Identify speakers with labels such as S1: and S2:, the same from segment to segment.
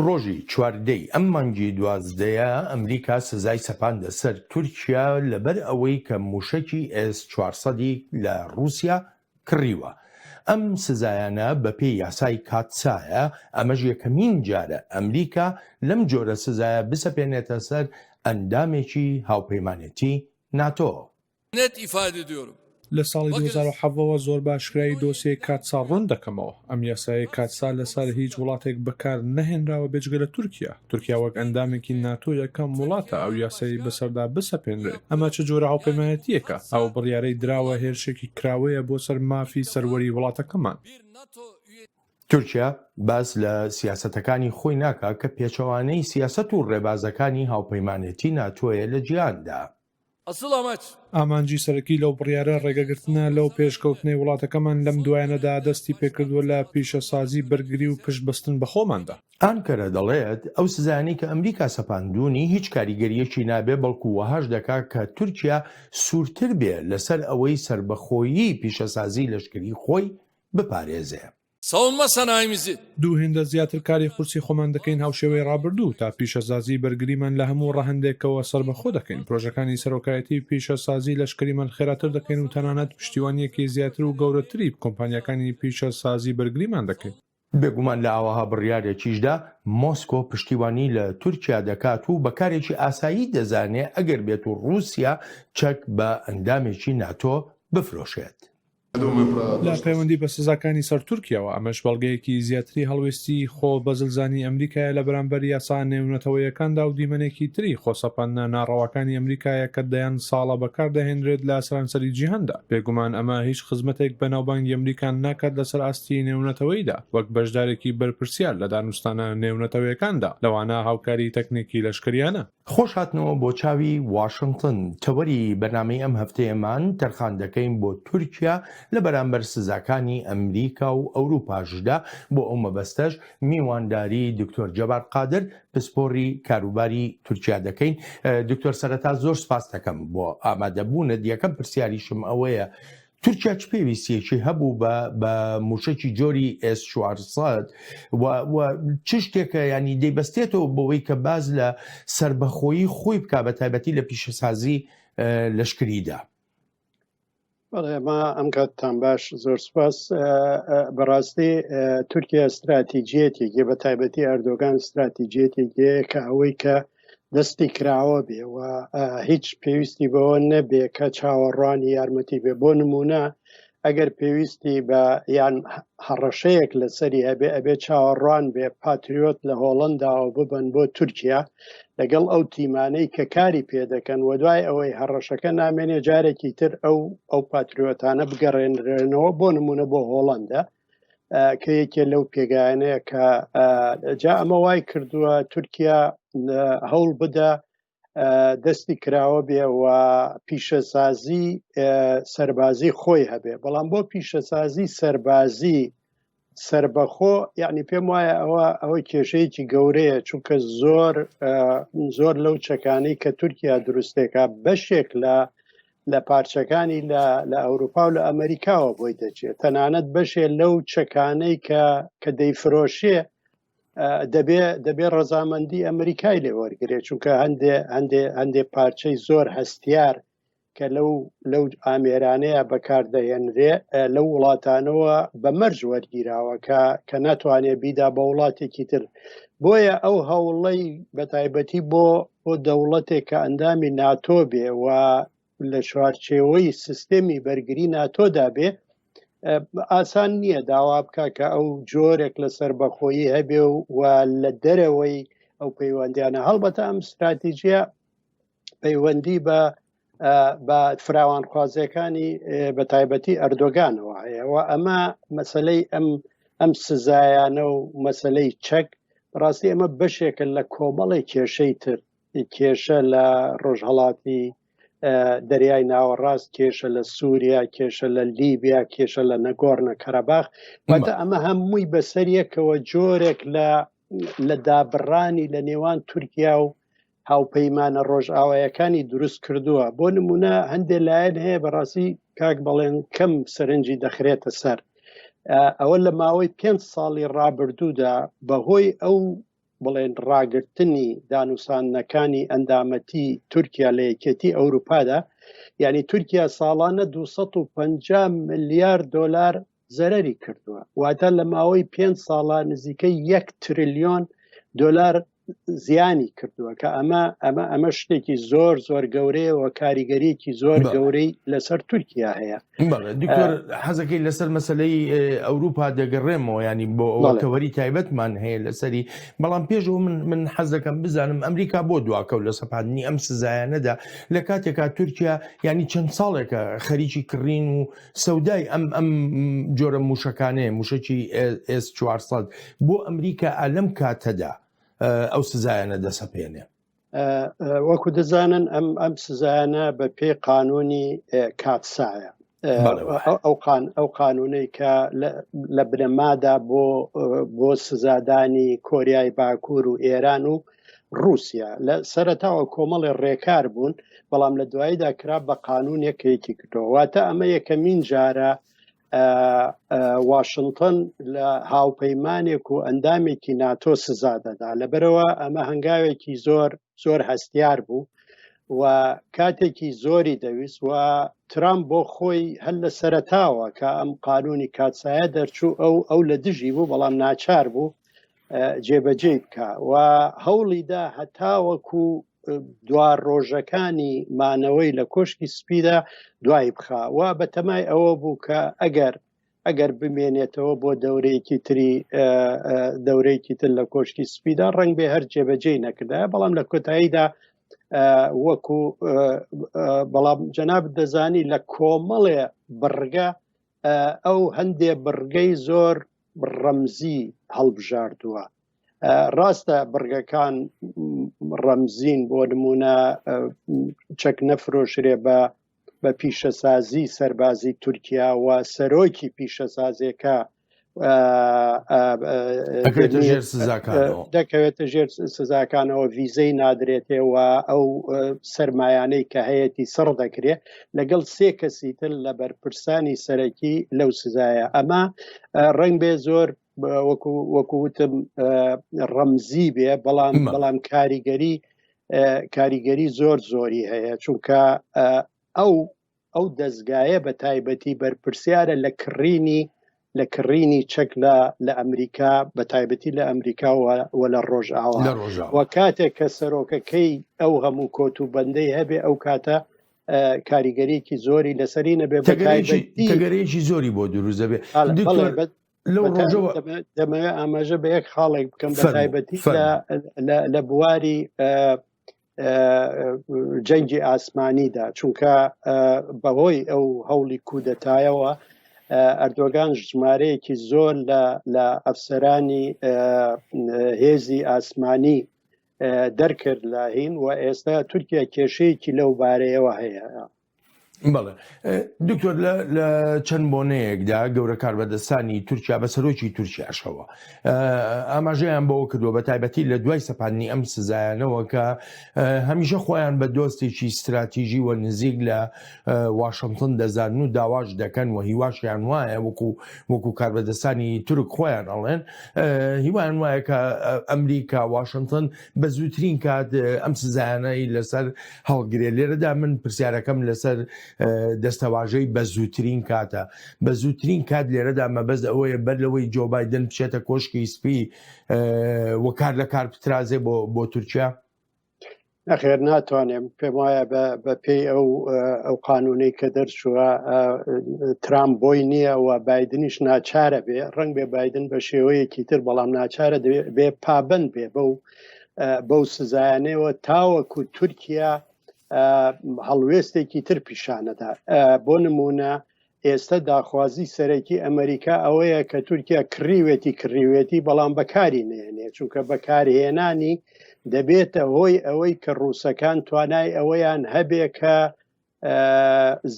S1: ڕۆژی چواردەی ئەم مانگی دوازدەیە ئەمریکا سزای سەپاندە سەر تورکیا لەبەر ئەوەی کە موشەکی ئێس 400ی لە ڕووسیا کڕیوە. ئەم سزایانە بەپێی یاسای کاتسایە، ئەمەش یەکەمین جارە ئەمریکا لەم جۆرە سزایە بسەپێنێتە سەر ئەندامێکی هاوپەیمانێتی ناتۆ.
S2: Net ifade ediyorum.
S3: لە ساڵی 2017 ەوە زۆر بە ئاشکرایی دۆسیەی کاتسا ڕوون دەکەمەوە. ئەم یاسایەی کاتسا لەسەر هیچ وڵاتێک بەکار نەهێنراوە بێجگە لە تورکیا. تورکیا وەک ئەندامێکی ناتۆ یەکەم وڵاتە ئەو یاسایەی بەسەردا بسەپێنرێت. ئەمە چ جۆرە هاوپەیمانێتییەکە؟ ئەو بڕیارەی دراوە هێرشێکی کراوەیە بۆ سەر مافی سەروەری وڵاتەکەمان.
S1: تورکیا باس لە سیاسەتەکانی خۆی ناکا کە پێچەوانەی سیاسەت و ڕێبازەکانی هاوپەیمانێتی ناتۆیە لە جیهاندا.
S2: Asıl amaç.
S3: ئامانجی سەرەکی لەو بڕیارە ڕێگەگرتنە لەو پێشکەوتنەی وڵاتەکەمان لەم دوایانەدا دەستی پێکردووە لە پیشەسازی بەرگری و پشت بەستن بە خۆماندا.
S1: ئانکەرە دەڵێت، ئەو سزایانەی کە ئەمریکا سەپاندوونی هیچ کاریگەرییەکی نابێ، بەڵکو وەهاش دەکا کە تورکیا سوورتر بێ لەسەر ئەوەی سەربەخۆیی پیشەسازی لەشکری خۆی بپارێزێ.
S2: Savunma sanayimizi.
S3: دوو هێندە زیاتر کاری قورسی خۆمان دەکەین هاوشێوەی ڕابردوو تا پیشەسازی بەرگریمان لە هەموو ڕەهەندێکەوە سەربەخۆ دەکەین، پرۆژەکانی سەرۆکایەتی پیشەسازی لەشکریمان خێراتر دەکەین و تەنانەت پشتیوانییەکی زیاتر و گەورەتری کۆمپانیاکانی پیشەسازی بەرگریمان دەکەین.
S1: بێگومان لە ئاوەها بڕیارێکیشدا مۆسکۆ پشتیوانی لە تورکیا دەکات و بە کارێکی ئاسایی دەزانێ ئەگەر بێت و ڕووسیا چەک بە ئەندامێکی ناتۆ بفرۆشێت.
S3: لە پەیوەندی بە سزاکانی سەر تورکیاوە، ئەمەش بەڵگەیەکی زیاتری هەڵوێستی خۆ بەزلزانی ئەمریکایە لە بەرامبەر یاسا نێونەتەوەیەکاندا و دیمەنێکی تری خۆسەپاندنە ناڕەواکانی ئەمریکایە کە دەیان ساڵە بەکاردەهێنرێت لە سەرانسەری جیهاندا. بێگومان ئەمە هیچ خزمەتێک بە ناوبانگی ئەمریکا ناکات لەسەر ئاستی نێونەتەوەییدا وەک بەشدارێکی بەرپرسیار لە دانوستانە نێونەتەوەیەکاندا، لەوانە هاوکاری تەکنیکی لەشکریانە.
S1: خۆش هاتنەوە بۆ چاوی واشنتن، تەوەری بەرنامەی ئەم هەفتەیەمان تەرخان دەکەین بۆ تورکیا لە بەرامبەر سزاکانی ئەمریکا و ئەوروپاشدا، بۆ ئەو مەبەستەش میوانداری دکتۆر جەبار قادر پسپۆری کاروباری تورکیا دەکەین. دکتۆر سەرەتا زۆر سپاست دەکەم بۆ ئامادەبوونت، یەکەم پرسیاریشم ئەوەیە تورکیا چ پێویستیەکی هەبوو بە بە موشەکی جۆری ئێس 400 و و چ شتێکە ینی دەیبەستێتەوە بەوەی کە باز لە سربەخۆیی خۆی بک بە تایبەتی لە پیشەسازی لەشکریدا؟
S4: بەڵێ ما ئەم کاتتان باش زۆر سپاس بەڕاستی تورکیا استراتیجیەتێکی بە تایبەتی ئەردۆگان استراتیجیەتێکی کە ئەوەی کە دەستی کراوە بێ و هیچ پێویستی بەوە نەبێ کە چاوەڕوانی یارمەتی بێ بۆ نمونە ئەگەر پێویستی بە یان هەڕەشەیەک لەسەری هەبێ ئەبێ چاوەڕوان بێ پاتریۆت لە هۆڵنداوە ببن بۆ تورکیا لەگەڵ ئەو تیمانەی کە کاری پێدەکەن و دوای ئەوەی هەڕەشەکە نامێنێ جارێکی تر ئەو ئەو پاتریۆتانە بگەڕێنرێنەوە بۆ نمونە بۆ هۆڵندا کە یەکێ لەو پێگایانەیە کە جا ئەمە وای کردووە تورکیا هەوڵ بدە دەستی کراوە بێ و پیشەسازی سەربازی خۆی هەبێ بەڵام بۆ پیشەسازی سەربازی سربەخۆ یعنی پێم وایە ئەوە ئەوە کێشەیەکی گەورەیە چونکە زۆر زۆر لەو چەکانەی کە تورکیا دروستێکا بەشێک لە لە پارچەکانی لە لە ئەوروپا و لە ئەمریکاوە بۆی دەچێت تەنانەت بەشێ لەو چەکانەی کە کە دەیفرۆشێ دەبێ دەبێ ڕەزامەندی ئەمریکای لێ وەرگێ چونکە هەندێ هەندێ هەندێ پارچەی زۆر هەستیار کە لەو لەو ئامێرانەیە بەکاردەهێنرێ لەو وڵاتانەوە بە مەرج وەرگیراوە کە کە ناتوانێت بیدا بە وڵاتێکی تر بۆیە ئەو هەوڵەی بە تایبەتی بۆ بۆ دەوڵەتێک کە ئەندامی ناتۆ بێ و لە چوارچێوەی سیستێمی بەرگری ناتۆدا بێ ئاسان نییە داوا بکە کە ئەو جۆرێک لە سەربەخۆیی هەبێ و لە دەرەوەی ئەو پەیوەندیانە هەڵبەتە ئەم استراتیژیە پەیوەندی بە بە فراوانخوازیەکانی بە تایبەتی ئەردۆگانەوە هەیە و ئەمە مەسلەی ئەم ئەم سزایانە و مەسلەی چەک ڕاستی ئەمە بەشێکە لە کۆمەڵی کێشەی تر کێشە لە ڕۆژهڵاتی دەریای ناوەڕاست کێشە لە سووریا کێشە لە لیبیا کێشە لە نەگۆڕنە کەرەباخ واتە ئەمە هەمووی بەسەریەکەوە جۆرێک لە لە دابڕانی لە نێوان تورکیا و هاوپەیمانە ڕۆژئاوایەکانی دروست کردووە بۆ نمونە هەندێک لایەن هەیە بەڕاستی کاک بەڵێن کەم سەرنجی دەخرێتە سەر ئەوە لە ماوەی پێ ساڵی ڕابردوودا بەهۆی ئەو بڵێن ڕاگرتنی دانوساندنەکانی ئەندامەتی تورکیا لە یەکێتی ئەوروپادا یعنی تورکیا ساڵانە 250 ملیار دۆلار زەرەری کردووە واتە لە ماوەی پێ ساڵە نزیکەی یەک تریلیۆن دۆلار زیانی کردووە کە ئەمە ئەمە ئەمە شتێکی زۆر زۆر گەورەیە و کاریگەریەکی زۆر گەورەی لەسەر تورکیا هەیە
S1: دکتۆر حەزەکەی لەسەر مەسلەی ئەوروپا دەگەڕێمەوە ینی بۆ ئەوە تەوەری تایبەتمان هەیە لەسەری بەڵام پێشەوە من من حەزەکەم بزانم ئەمریکا بۆ دواکەوت لە سەپاندنی ئەم سزایانەدا لە کاتێکا تورکیا ینی چەند ساڵێکە خەریکی کڕین و سەودای ئەم ئەم جۆرە موشەکانەیە موشەکی ئێس 400 بۆ ئەمریکا ئالەم کاتەدا ئەو سزایانە دەسەپێنێ.
S4: وەکو دەزانن ئەم ئەم سزایانە بە پێی قانونی کاتسایە ئەو قان ئەو قانونەی کە لە بنەمادا بۆ بۆ سزادانی کۆریای باکوور و ئێران و ڕووسیا لە سەرەتاوە کۆمەڵی ڕێکار بوون بەڵام لە دواییدا کرا بە قانونێک کە یەکی کردەوە واتە ئەمە یەکەمین جارە واشنگتن لە هاوپەیمانێک و ئەندامێکی ناتۆ سزا دەدا لەبەرەوە ئەمە هەنگاوێکی زۆر زۆر هەستیار بوو و کاتێکی زۆری دەویست و ترامپ بۆ خۆی هەر لە سەرەتاوە کە ئەم قانونی کاتسایە دەرچوو ئەو ئەو لە دژی بوو بەڵام ناچار بوو جێبەجێی بکە و هەوڵیدا هەتاوەکو دوا ڕۆژەکانی مانەوەی لە کۆشکی سپیدا دوای بخا و بەتەمای ئەوە بوو کە ئەگەر ئەگەر بمێنێتەوە بۆ دەورەیەکی تری دەورەیەکی تر لە کۆشکی سپیدا ڕنگ بێ هەر جێبەجێی نەکردایە بەڵام لە کۆتاییدا وەکو بەڵام جەناب دەزانی لە کۆمەڵێ بڕگە ئەو هەندێ بڕگەی زۆر ڕەمزی هەڵبژاردووە ڕاستە بڕگەکان ڕەمزین بۆ نمونە چەک نەفرۆشرێ بە بە پیشەسازی سەربازی تورکیا و سەرۆکی پیشەسازێکە دەکەوێتە ژێر سزاکانەوە ویزەی نادرێتێ و ئەو سەرمایانەی کە هەیەی سڕ دەکرێت لەگەڵ سێ کەسی تر لە بەرپرسانی سەرەکی لەو سزایە ئەمە ڕنگ بێ زۆر وەکو وەکو وتم ڕەمزی بێ بەڵام بەڵام کاریگەری کاریگەری زۆر زۆری هەیە چونکە ئەو ئەو دەزگایە بە تایبەتی بەرپرسیارە لە کڕینی لە کڕینی چەک لە لە ئەمریکا بە تایبەتی لە ئەمریکا و لە ڕۆژئاوا و کاتێک کە سەرۆکەکەی ئەو هەموو کۆت و بەندەی هەبێ ئەو کاتە کاریگەریکی زۆری لەسەری نەبێ
S1: تەگەرێکی زۆری بۆ دروست دەبێ
S4: لەو ڕۆژەوە دەمەوێت ئاماژە بە یەک خاڵێک بکەم بە تایبەتی لە بواری جەنگی ئاسمانیدا چونکە بەهۆی ئەو هەوڵی کودەتایەوە ئەردۆگان ژمارەیەکی زۆر لە ئەفسەرانی هێزی ئاسمانی دەرکرد لە هین و ئێستا تورکیا کێشەیەکی لەو بارەیەوە هەیە.
S1: بەڵێ دکتۆر لە چەند بۆنەیەکدا گەورە کاربەدەستانی تورکیا بە سەرۆکی تورکیاشەوە ئاماژەیان بەوە کردووە بە تایبەتی لە دوای سەپاندنی ئەم سزایانەوە کە هەمیشە خۆیان بە دۆستێکی ستراتیژی و نزیک لە واشنگتن دەزانن و داواش دەکەن و هیواشیان وایە وەکو وەکو کاربەدەستانی تورک خۆیان ئەڵێن هیوایان وایە کە ئەمریکا واشنگتن بە زووترین کات ئەم سزایانەی لەسەر هەڵگرێ لێرەدا من پرسیارەکەم لەسەر دەستەواژەی بە زووترین کاتە بە زووترین کات لێرەدا مەبەست ئەوەیە بەر لەوەی جۆ بایدن بچێتە کۆشکی سپی و کار لە کار بترازێ بۆ بۆ تورکیا؟
S4: نەخێر ناتوانێم پێم وایە بە پێی ئەو ئەو قانونەی کە دەرچووە ترامپ بۆی نییە و بایدنیش ناچارە بێ ڕنگ بێ بایدن بە شێوەیەکی تر بەڵام ناچارە بێ پابند بێ بەو بەو سزایانەوە تاوەکو تورکیا هەڵوێستێکی تر پیشانەدا بۆ نمونە ئێستا داخوازی سەرەکی ئەمریکا ئەوەیە کە تورکیا کڕیوێتی کڕیوێتی بەڵام بەکاری نێنێ چونکە بەکارهێنانی دەبێتە هۆی ئەوەی کە ڕووسەکان توانای ئەوەیان هەبێ کە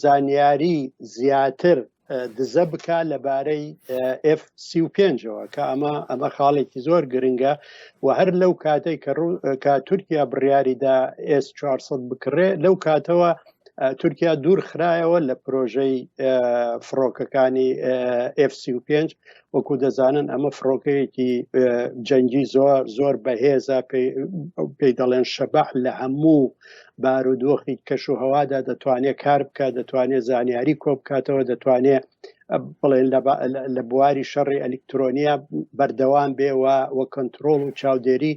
S4: زانیاری زیاتر دزە بک لەبارەی F35ەوە کە ئەمە ئەمە خاڵێکی زۆر گرنگە و هەر لەو کاتێک کە کە تورکیا بڕیاریدا S400 بکڕێ لەو کاتەوە تورکیا دوور خرایەوە لە پرۆژەی فڕۆکەکانی F-35 وەکو دەزانن ئەمە فڕۆکەیەکی جەنگی زۆر زۆر بەهێزە پێی دەڵێن شەبەح لە هەموو بارودۆخی کەش و هەوادا دەتوانێت کار بکات دەتوانێت زانیاری کۆ بکاتەوە دەتوانێت بڵێن لە بواری شەڕی ئەلیکترۆنیە بەردەوام بێ و وە کۆنتترۆل و چاودێری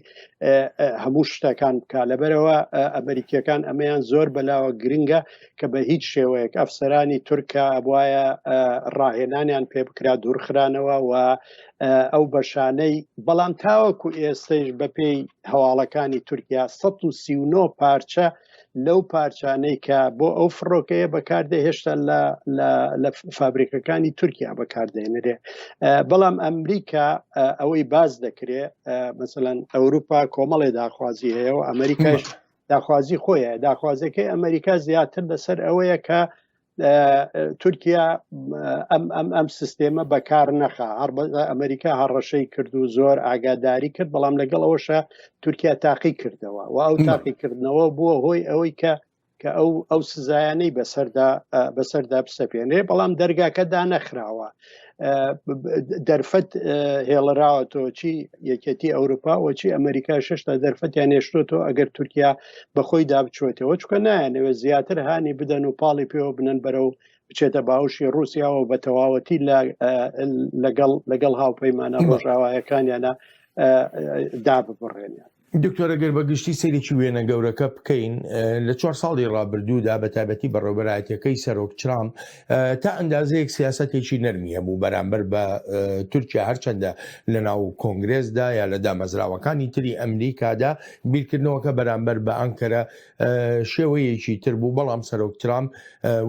S4: هەموو شتەکان بکە لەبەرەوە ئەمریکیەکان ئەمەیان زۆر بەلاوە گرنگە کە بە هیچ شێوەیەک ئەفسەرانی تورکا ئەبواە ڕاهێنانیان پێ بکرا دوورخرانەوە و ئەو بەشانەی بەڵام تاوەکو ئێستەیش بەپێی هەواڵەکانی تورکیا 139 پارچە لەو پارچانەی کە بۆ ئەو فڕۆکەیە بەکاردێ هێشتا لە فابریکەکانی تورکیا بەکاردێنرێ بەڵام ئەمریکا ئەوەی باز دەکرێ مەسەلەن ئەوروپا کۆمەڵێ داخوازی هەیە و ئەمریکاش داخوازی خۆیە داخوازەکەی ئەمریکا زیاتر لەسەر ئەوەیە کە تورکیا ئەم ئەم ئەم سیستێمە بەکار نەخا هەر ئەمریکا هەڕەشەی کرد و زۆر ئاگاداری کرد بەڵام لەگەڵ ئەوەشە تورکیا تاقی کردەوە و ئەو تاقیکردنەوە بووە هۆی ئەوەی کە کە ئەو ئەو سزایانەی بەسەردا بەسەردا بسەپێنرێ بەڵام دەرگاکە دانەخراوە دەرفەت هێڵراوەتەوە چی یەکێتی ئەوروپا و چی ئەمریکا شتا دەرفەتیان هێشتۆتەوە ئەگەر تورکیا بەخۆی دابچێتەوە چکە نایەنەوە زیاتر هانی بدەن و پاڵی پێوە بنن بەرەو بچێتە باوشی رووسیاوە بە تەواوەتی لەگەڵ لەگەڵ هاوپەیمانە ڕۆژاوایەکانیانە داببڕێنیان.
S1: دکتۆر ئەگەر بە گشتی سەیرێکی وێنە گەورەکە بکەین لە چوار ساڵی ڕابردوودا بە تایبەتی بەڕێوەبەرایەتەکەی سەرۆک ترامپ تا ئەندازەیەک سیاسەتێکی نەرمی هەبوو بەرامبەر بە تورکیا هەرچەندە لە ناو کۆنگرێسدا یا لە دامەزراوەکانی تری ئەمریکادا بیرکردنەوەکە بەرامبەر بە ئەنکەرە شێوەیەکی تر بوو بەڵام سەرۆک ترامپ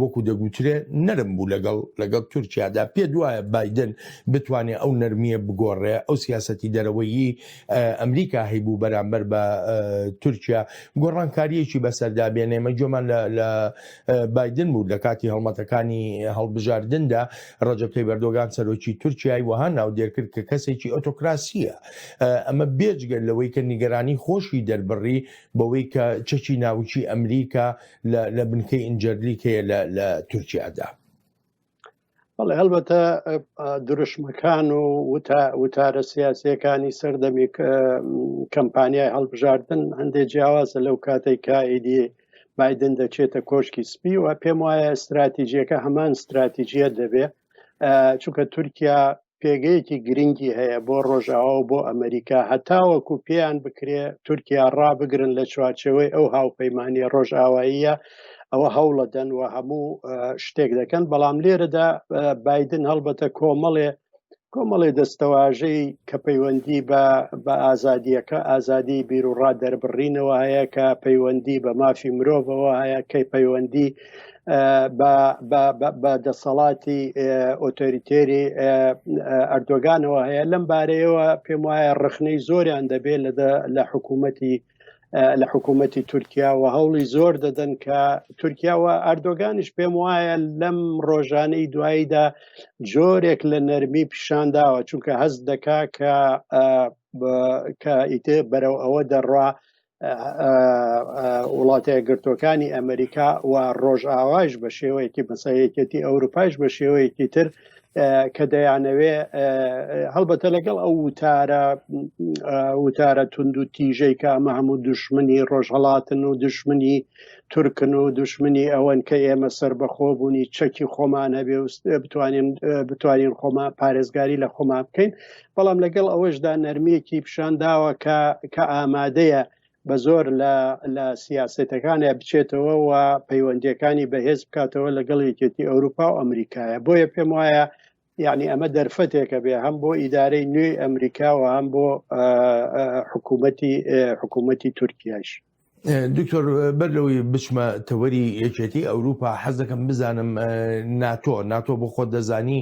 S1: وەکو دەگوترێ نەرم بوو لەگەڵ لەگەڵ تورکیادا پێت وایە بایدن بتوانێ ئەو نەرمیە بگۆڕێ ئەو سیاسەتی دەرەوەیی ئەمریکا هەیبوو بەرامبەر بە تورکیا گۆڕانکاریەکی بەسەردا بێنێ ئێمە گوێمان لە بایدن بوو لە کاتی هەڵمەتەکانی هەڵبژاردندا ڕەجەب تەیب ئەردۆگان سەرۆکی تورکیای وەها ناودێر کرد کە کەسێکی ئۆتۆکراسیە ئەمە بێجگە لەوەی کە نیگەرانی خۆشی دەربڕی بەوەی کە چەکی ناوکی ئەمریکا لە بنکەی ئینجەرلیک هەیە لە تورکیادا.
S4: بەڵێ هەڵبەتە دروشمەکان و وتارە سیاسیەکانی سەردەمی کەمپانیای هەڵبژاردن هەندێک جیاوازە لەو کاتێک کە ئیدی بایدن دەچێتە کۆشکی سپی و پێم وایە استراتیژیەکە هەمان استراتیژیە دەبێ چونکە تورکیا پێگەیەکی گرنگی هەیە بۆ ڕۆژاوا و بۆ ئەمریکا هەتاوەکو پێیان بکرێ تورکیا ڕابگرن لە چوارچێوەی ئەو هاوپەیمانیە ڕۆژئاواییە ئەوە هەوڵەدەن و هەموو شتێک دەکەن بەڵام لێرەدا بایدن هەڵبەتە کۆمەڵێ کۆمەڵێ دەستەواژەی کە پەیوەندی بە بە ئازادیەکە ئازادی بیرروڕا دەربڕینەوە هەیە کە پەیوەندی بە مافی مرۆڤەوە هەیە کەی پەیوەندی بە دەسەڵاتی ئۆتۆریتێری ئەردۆگانەوە هەیە لەم بارەیەوە پێم وایە ڕخنەی زۆریان دەبێت لە حکوومەتی لە حکوومەتی تورکیا و هەوڵی زۆر دەدەن کە تورکیا و ئەردۆگانیش پێم وایە لەم ڕۆژانەی دواییدا جۆرێک لە نەرمی پیشان داوە چونکە هەست دەکا کە کە ئیتر بەرەو ئەوە دەڕوا وڵاتە یەکگرتووەکانی ئەمریکا و ڕۆژئاوایش بە شێوەیەکی مەسە یەکێتی ئەوروپایش بە شێوەیەکی تر کە دەیانەوێ هەڵبەتە لەگەڵ ئەو وتارە وتارە تونند و تیژەی کە ئەمە هەموو دشمنی ڕۆژهڵاتن و دشمنی تورکن و دشمنی ئەوەن کە ئێمە سربەخۆ بوونی چەکی خۆمان هەبێ و بتوانین بتوانین خۆمان پارێزگاری لە خۆمان بکەین بەڵام لەگەڵ ئەوەشدا نەرمییەکی پیشان داوە کە کە ئامادەیە بە زۆر لە لە سیاسەتەکانە بچێتەوە و پەیوەندیەکانی بەهێز بکاتەوە لەگەڵ یەکێتی ئەوروپا و ئەمریکایە بۆیە پێم وایە یعنی ئەمە دەرفەتێکە بێ هەم بۆ ئیدارەی نوێی ئەمریکا و هەم بۆ حکوومەتی حکوومەتی تورکیاش.
S1: دکتۆر بەر لەوەی بچمە تەوەری یەکێتی ئەوروپا حەز دەکەم بزانم ناتۆ ناتۆ بۆ خۆت دەزانی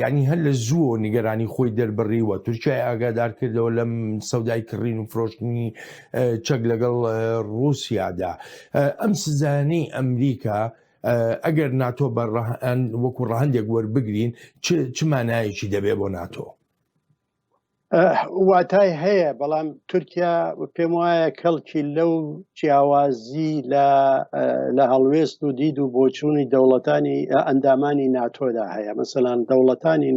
S1: یعنی هەر لە زووە نیگەرانی خۆی دەربڕیوە تورکیای ئاگادار کردەوە لەم سەودای کڕین و فرۆشتنی چەک لەگەڵ رووسیادا ئەم سزانەی ئەمریکا ئەگەر ناتۆ بە وەکو ڕەهەندێک وەربگرین چ مانایەکی دەبێ بۆ ناتۆ؟
S4: واتای هەیە بەڵام تورکیا پێم وایە کەڵکی لەو جیاوازی لە لە هەڵوێست و دید و بۆچوونی دەوڵەتانی ئەندامانی ناتۆدا هەیە مەسەلەن دەوڵەتانی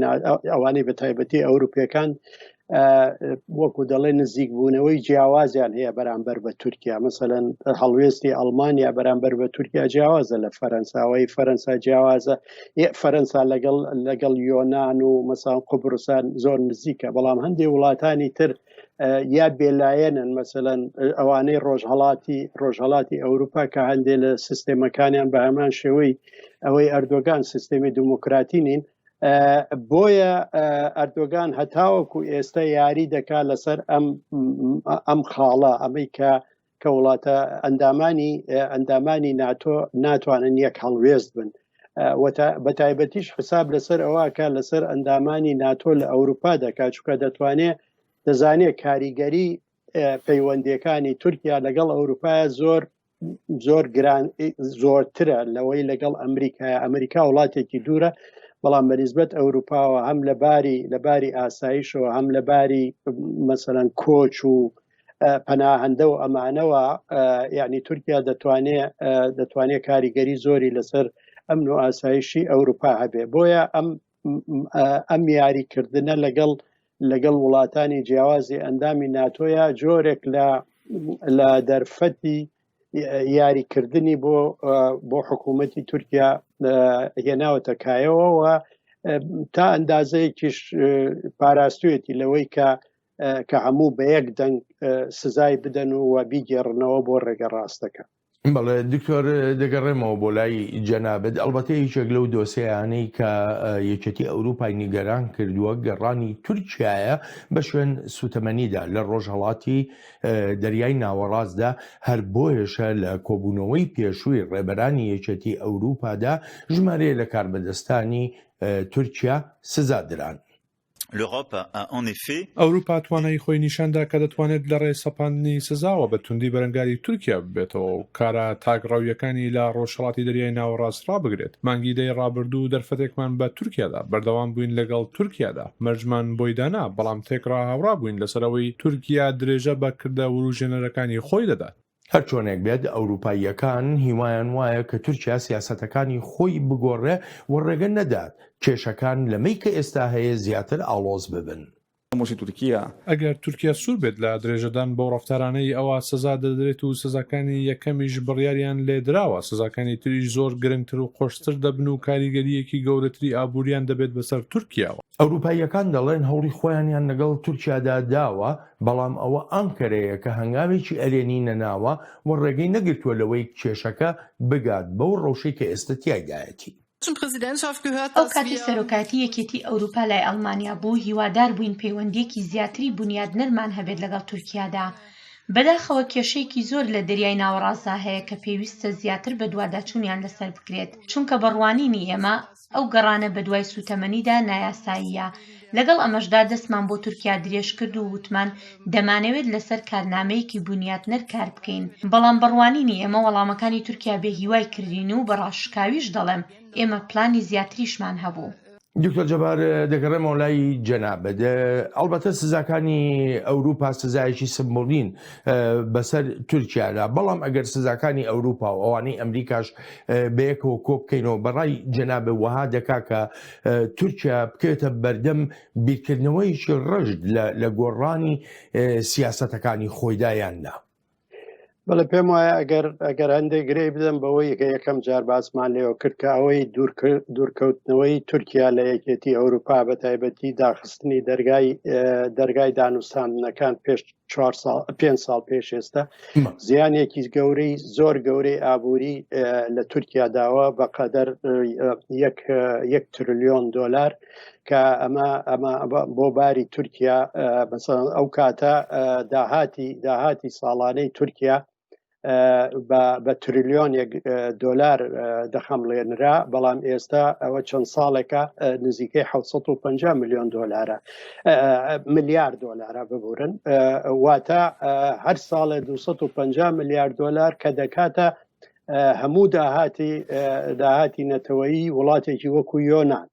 S4: ئەوانەی بە تایبەتی ئەوروپیەکان وەکو دەڵێ نزیکبوونەوەی جیاوازیان هەیە بەرامبەر بە تورکیا مەسەلەن هەڵوێستی ئەڵمانیا بەرامبەر بە تورکیا جیاوازە لە فەرەنساوەی فەرەنسا جیاوازە فەرەنسا لەگەڵ لەگەڵ یۆناان و مەسان قوبرسان زۆر نزیکە بەڵام هەندێک وڵاتانی تر یا بێلایەنن مەسەەن ئەوانەی ڕۆژهڵاتی ڕۆژهڵاتی ئەوروپا کە هەندێک لە سیستێمەکانیان بە هەمان شێوەی ئەوەی ئەردۆگان سیستێمی دیموکراتی نین بۆیە ئەردۆگان هەتاوەکو ئێستا یاری دەکا لەسەر ئەم ئەم خاڵە ئەمەی کە کە وڵاتە ئەندامانی ئەندامانی ناتۆ ناتوانن یەک هەڵوێست بن بە تایبەتیش حساب لەسەر ئەوە کە لەسەر ئەندامانی ناتۆ لە ئەوروپا دەکات چکە دەتوانێت دەزانێت کاریگەری پەیوەندیەکانی تورکیا لەگەڵ ئەوروپایە زۆر زۆر گران زۆرترە لەوەی لەگەڵ ئەمریکا ئەمریکا وڵاتێکی دوورە بەڵام بەنیسبەت ئەوروپاوە هەم لە باری لە باری ئاسایشەوە هەم لە باری مەسەەن کۆچ و پەناهەندە و ئەمانەوە یعنی تورکیا دەتوانێت دەتوانێت کاریگەری زۆری لەسەر ئەمن و ئاسایشی ئەوروپا هەبێ بۆیە ئەم ئەم یاریکردنە لەگەڵ لەگەڵ وڵاتانی جیاوازی ئەندامی ناتۆیا جۆرێک لە لە دەرفەتی یاریکردنی بۆ بۆ حکوومەتی تورکیا هێناوەتە کایەوە و تا ئەندازەیەکیش پاراستویەتی لەوەی کە کە هەموو بە یەک دەنگ سزای بدەن و بیگێڕنەوە بۆ ڕێگە ڕاستەکە.
S1: بەڵێ دکتۆر دەگەڕێمەوە بۆ لای جەنابت ئەڵبەتە یەکێک لەو دۆسیانەی کە یەکێتی ئەوروپای نیگەران کردووە گەڕانی تورکیایە بە شوێن سوتەمەنیدا لە ڕۆژهەڵاتی دەریای ناوەڕاستدا هەر بۆیەشە لە کۆبوونەوەی پێشووی ڕێبەرانی یەکێتی ئەوروپادا ژمارەیە لە کاربەدەستانی تورکیا سزا دران.
S3: ئەوروپا توانای خۆی نیشاندا کە دەتوانێت لە ڕێی سەپاندنی سزاوە بە توندی بەرەنگاری تورکیا ببێتەوە و کارە تاکڕەوییەکانی لە ڕۆژهەڵاتی دەریای ناوەڕاست ڕابگرێت. مانگی دەی ڕابردوو دەرفەتێکمان بە تورکیا دا، بەردەوام بووین لەگەڵ تورکیادا، مەرجمان بۆی دانا، بەڵام تێکڕا هاوڕا بووین لەسەر ئەوەی تورکیا درێژە بە کردە وروژێنەرەکانی خۆی دەدات.
S1: هەرچۆنێک بێت ئەوروپاییەکان هیوایان وایە کە تورکیا سیاسەتەکانی خۆی بگۆڕێ و ڕێگە نەدات کێشەکان لەمەی کە ئێستا هەیە زیاتر ئاڵۆز ببن.
S3: ئەگەر تورکیا سوور بێت لە درێژەدان بەو ڕەفتارانەی ئەوا سزا دەدرێت و سزاکانی یەکەمیش بڕیاریان لێدراوە، سزاکانی تریش زۆر گرنگتر و قورستر دەبن و کاریگەرییەکی گەورەتری ئابووریان دەبێت بەسەر تورکیاوە.
S1: ئەوروپاییەکان دەڵێن هەوڵی خۆیانیان لەگەڵ تورکیادا داوە، بەڵام ئەوە ئانکەرەیە کە هەنگاوێکی ئەرێنی نەناوە و ڕێگەی نەگرتووە لەوەی کێشەکە بگات بەو ڕەوشەی کە ئێستە تیایدایەتی.
S5: ئەو کاتەی سەرۆکایەتی یەکێتی ئەوروپا لای ئەڵمانیا بوو، هیوادار بووین پەیوەندییەکی زیاتری بونیادنەرمان هەبێت لەگەڵ تورکیادا. بەداخەوە کێشەیەکی زۆر لە دەریای ناوەڕاستدا هەیە کە پێویستە زیاتر بەدواداچوونیان لەسەر بکرێت، چونکە بە ڕوانینی ئێمە، ئەو گەڕانە بەدوای سووتەمەنیدا نایاساییە. لەگەڵ ئەمەشدا دەستمان بۆ تورکیا درێژکرد و وتمان دەمانەوێت لەسەر کارنامەیەکی بونیاتنەر کار بکەین، بەڵام بە ڕوانینی ئێمە وەڵامەکانی تورکیا بێهیوای کردین و بە ڕاشکاویش دەڵێم ئێمە پلانی زیاتریشمان هەبوو.
S1: دکتۆر جەبار دەگەڕێمەوە لای جەنابت ئەڵبەتە سزاکانی ئەوروپا سزایەکی سمبولین بەسەر تورکیادا بەڵام ئەگەر سزاکانی ئەوروپا و ئەوانەی ئەمریکاش بەیەکەوە کۆ بکەینەوە بەڕای جەنابت وەها دەکا کە تورکیا بکەوێتە بەردەم بیرکردنەوەیەکی ڕژد لە گۆڕانی سیاسەتەکانی خۆیدا یان نا؟
S4: بەڵێ پێم وایە ئەگەر ئەگەر هەندێک گرێ بدەم بەوەی کە یەکەم جار باسمان لێوە کرد کە ئەوەی دوورکەوتنەوەی تورکیا لە یەکێتی ئەوروپا بە تایبەتی داخستنی دەرگای دەرگای دانوستاندنەکان پێش چوار ساڵ پێ ساڵ پێش ئێستا زیانێکی گەورەی زۆر گەورەی ئابووری لە تورکیا داوە بە قەدەر یەک تریلیۆن دۆلار کە ئەمە ئەمە بۆ باری تورکیا مەسەڵەن ئەو کاتە داهاتی داهاتی ساڵانەی تورکیا بە تریلیۆنێک دۆلار دەخەمڵێنرا بەڵام ئێستا ئەوە چەند ساڵێکە نزیکەی 750 میلیۆن دۆلارە ملیار دۆلارە ببورن واتە هەر ساڵێ 250 ملیار دۆلار کە دەکاتە هەموو داهاتی داهاتی نەتەوەیی وڵاتێکی وەکو یۆناان.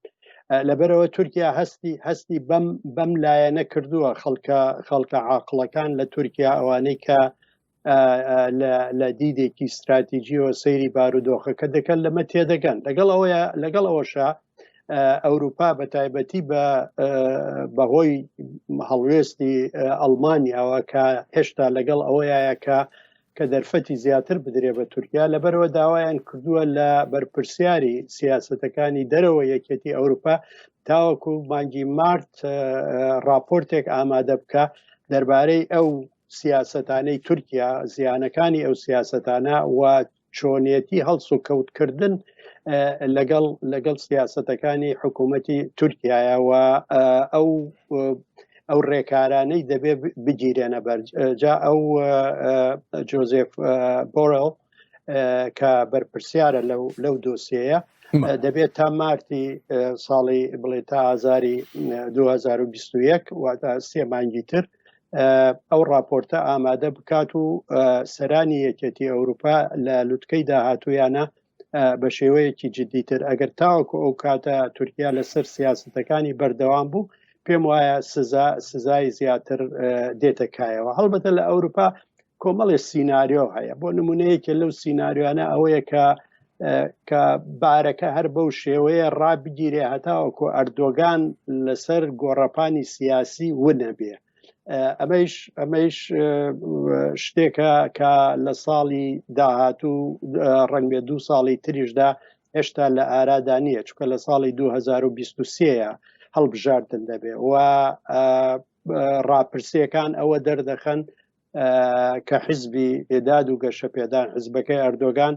S4: لەبەرەوە تورکیا هەستی هەستی بەم بەم لایەنە کردووە خەڵکە خەڵکە عاقڵەکان لە تورکیا ئەوانەی کە لە دیدێکی استراتیجیەوە سەیری بارودۆخەکە دەکەن لەمە تێدەگەن لەگەڵ ئەوەیە لەگەڵ ئەوەشە ئەوروپا بە تایبەتی بە بەهۆی هەڵوێستی ئەڵمانیاوە کە هێشتا لەگەڵ ئەوەیە کە کە دەرفەتی زیاتر بدرێ بە تورکیا لەبەرەوە داوایان کردووە لە بەرپرسیاری سیاسەتەکانی دەرەوە یەکێتی ئەوروپا تاوەکو مانگی مارت راپۆرتێک ئامادە بکە دەربارەی ئەو سیاسەتانەی تورکیا زیانەکانی ئەو سیاسەتانە و چۆنیەتی هەڵسوکەوتکردن لەگەڵ لەگەڵ سیاسەتەکانی حکوومەتی تورکایە و ئەو ئەو ڕێکارانەی دەبێ بگیرێنە بەر جا ئەو جۆزێف بۆرل کە بەرپرسیارە لەو لەو دۆسیەیە دەبێت تا مارتی ساڵی بڵێ تا ئازاری 2021 واتە سێ مانگی تر ئەو راپۆرتە ئامادە بکات و سەرانی یەکێتی ئەوروپا لە لوتکەی داهاتوویانە بە شێوەیەکی جددیتر ئەگەر تاوەکو ئەو کاتە تورکیا لەسەر سیاستەکانی بەردەوام بوو پێم وایە سزا سزای زیاتر دێتە کایەوە هەڵبەتە لە ئەوروپا کۆمەڵی سیناریۆ هەیە بۆ نمونەیەکە لەو سیناریۆانە ئەوەیە کە کە بارەکە هەر بەو شێوەیە ڕابگیرێ هەتاوەکو ئەردۆگان لەسەر گۆڕەپانی سیاسی ونەبێ ئەمەیش ئەمەیش شتێکە کە لە ساڵی داهاتوو ڕەنگبێ دوو ساڵی تریشدا هێشتا لە ئارادا نییە چکە لە ساڵی 2023 هەڵبژاردن دەبێ و ڕاپرسیەکان ئەوە دەردەخەن کە حزبی داد و گەشەپێدان حزبەکەی ئەردۆگان